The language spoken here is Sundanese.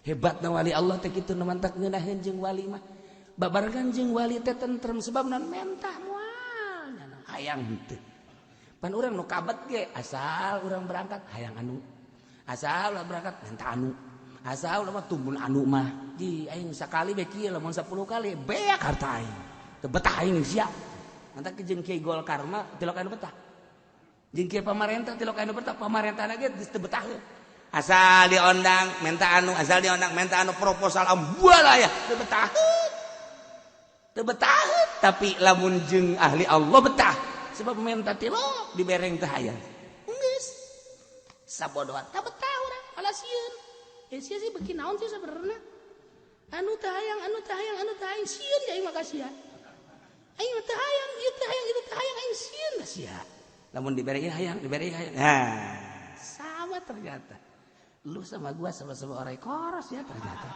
Hebatna wali Allah teh kitu, nu mantak ngeunaheun jeung wali mah. Babarengan jeung wali teh tentrem, sebab non mentah moal hayang henteu. Pan urang nu kabet ge asal urang berangkat hayang anu. Asal urang berangkat minta anu. Asal urang mah tumbun anu mah. Ji aing sakali be kieu, lamun 10 kali beak harta aing. Teu betah aing sia. Mantak jeung Kiai Golkar mah tilok anu betah. Jeung kiai pamarentah tilok anu betah, pamarentahna ge geus teu betah. Asal diondang minta anu, asal diondang minta anu, proposal ambual aya teu betah. Teu betah, tapi lamun jeung ahli Allah betah. Sebab minta tilok dibereng teh aya. Geus. Sabodohan tah betah urang, malah sieun. Eh, sia sih beuki naon sih sebenarnya? Anu teh hayang, anu teh hayang, anu teh hayang, sieun aing mah ka sia. Aing mah teu hayang, ieu teh hayang, itu teh hayang, aing sieun ka sia. Lamun dibere ieu hayang, dibere ieu hayang. Nah, sama ternyata. Lu sama gua sama-sama orang koros ya ternyata.